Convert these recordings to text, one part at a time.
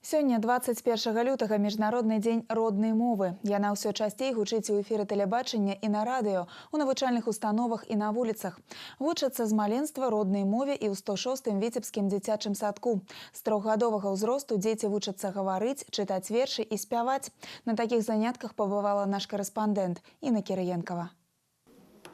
Сёння, 21 лютага, Міжнародны дзень роднай мовы. Яна ўсё часцей гучыць у эфіры тэлебачання і на радыё, у навучальных установах і на вуліцах. Вучацца з маленства роднай мове і ў 106-м віцебскім дзіцячым садку. З трохгадовага ўзросту дзеці вучацца гаварыць, чытаць вершы і спяваць. На такіх занятках пабывала наш карэспандэнт Інна Кірыенкава.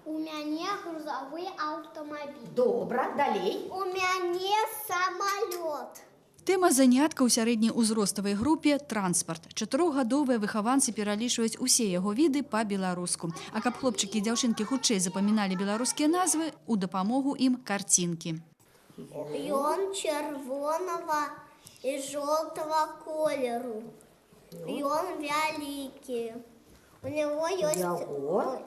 У мяне грузавы аўтамабіль. Добра, далей. У мяне самалёт. Тэма занятка ў сярэдняй узроставай групе — транспарт. Чатырохгадовыя выхаванцы пералічваюць усе яго віды па-беларуску. А каб хлопчыкі і дзяўчынкі хутчэй запаміналі беларускія назвы, у дапамогу ім карцінкі. Ён чырвонага і жоўтага колеру. Ён вялікі. У него ёсць Яго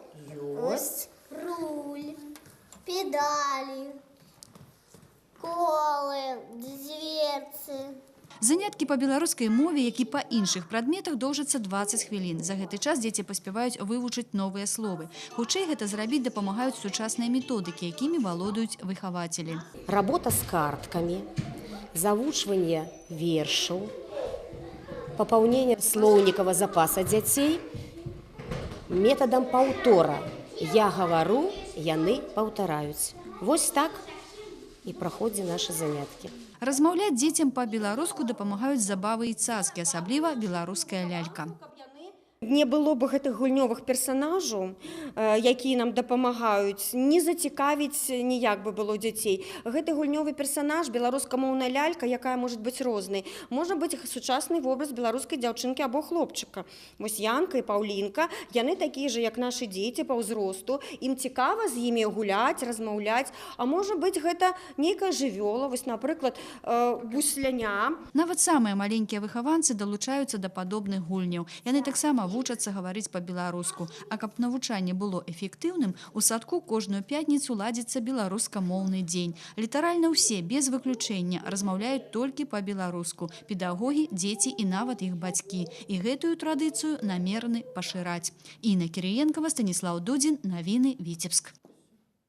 ёсць руль, педалі, колы, дверцы. Заняткі па беларускай мове, як і па іншых прадметах, доўжацца 20 хвілін. За гэты час дзеці паспяваюць вывучыць новыя словы. Хутчэй гэта зрабіць дапамагаюць сучасныя методыкі, якімі валодаюць выхавацелі. Работа з карткамі, завучванне вершаў, папаўненне слоўнікава запаса дзяцей метадам паўтора. Я гавару, яны паўтараюць. Вось так і праходзяць нашы заняткі. Размаўляць дзецям па-беларуску дапамагаюць забавы і цацкі, асабліва беларуская лялька. Не было бы гэтых гульнёвых персанажаў, якія нам дапамагаюць, не зацікавіць ніяк бы было дзяцей. Гэты гульнёвы персанаж, беларускамоўная лялька, якая может быць рознай. Можа быць сучасны вобраз беларускай дзяўчынкі або хлопчыка. Вось Янка і Паўлінка, яны такія же, як нашы дзеці па ўзросту, ім цікава з імі гуляць, размаўляць. А можа быць, гэта нейкая жывёла, вось, напрыклад, бусляня. Нават самыя маленькія выхаванцы далучаюцца да падобных гульняў. Яны таксама вучацца гаварыць па-беларуску. А каб навучанне было эфектыўным, у садку кожную пятніцу ладзіцца беларускамоўны дзень. Літаральна ўсе, без выключэння, размаўляюць толькі па-беларуску. Педагогі, дзеці і нават іх бацькі. І гэтую традыцыю намерены пашыраць. Інна Кірыенкава, Станіслаў Дудзін, навіны, Віцебск.